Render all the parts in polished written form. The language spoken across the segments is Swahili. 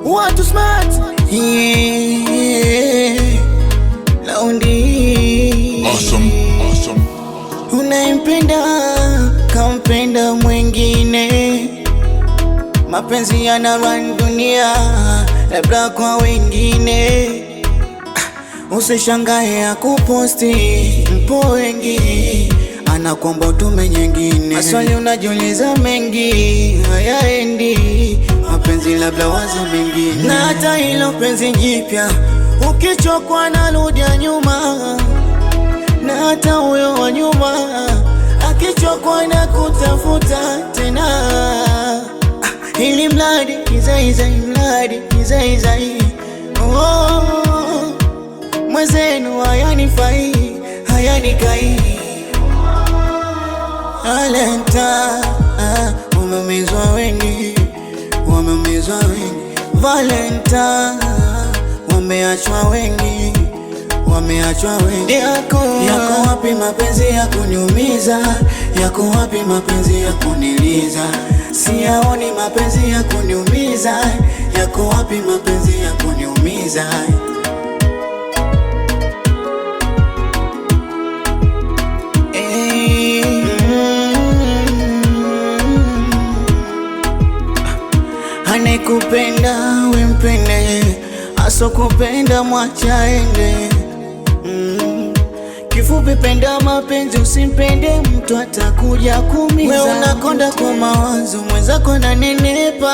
Watu smart, yeah. Laundi. Awesome, awesome. Unayempenda kampenda mwingine, mapenzi yana run dunia, labda kwa wengine. Usishangae akuposti, mpo wengi, anakuomba utume nyingine. Maswali unajiuliza mengi hayaendi, mapenzi labda wazo mengine, na hata hilo penzi jipya ukichokwa narudia nyuma, na hata huyo wa nyuma akichokwa na kutafuta tena, ili mradi izaizai, mradi izaizai, oh, mwenzenu hayanifai, hayanikai. Alenta, wameumizwa wengi, wameumizwa wengi. Valenta, wameachwa wengi, wameachwa wengi. Yako wapi mapenzi ya kuniumiza? Yako wapi mapenzi ya kuniliza? Siyaoni mapenzi ya kuniumiza. Yako wapi mapenzi ya kuniumiza? Eh, Anayekupenda we mpende, asokupenda mwacha ende. Kifupi, penda mapenzi, usimpende mtu atakuja kumiza. We unakonda kwa mawazo, mwenzako nanenepa,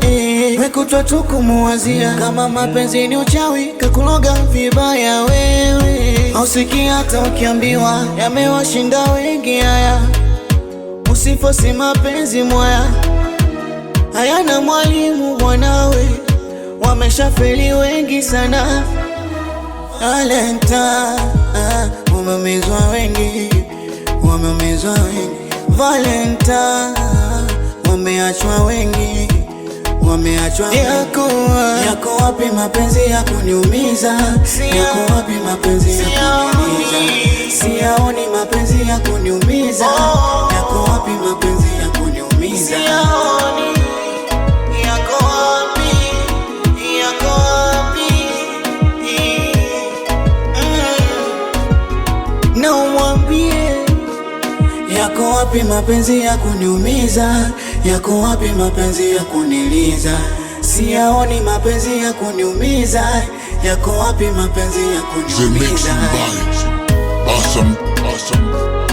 eh. We kutwa tu kumuwazia, kama mapenzi ni uchawi, kakuloga vibaya wewe. Hausikii hata ukiambiwa, yamewashinda wengi haya. Usifosi mapenzi mwaya, hayana mwalimu mwanawe, wameshafeli wengi sana. Alenta, wameumizwa wengi, wameumizwa wengi. Valenta, wameachwa wengi, wameachwa wengi. Yako wapi mapenzi ya kuniumiza? Yako wapi mapenzi ya kuniumiza? Siyaoni mapenzi ya kuniumiza. Yako wapi mapenzi ya kuniumiza? Yako wapi? Yako wapi? Na umwambie, yako wapi mapenzi ya kuniumiza? Yako wapi mapenzi ya kuniliza? Siyaoni mapenzi ya kuniumiza. Yako wapi mapenzi ya The kuniumiza? mixing by Awesome, awesome.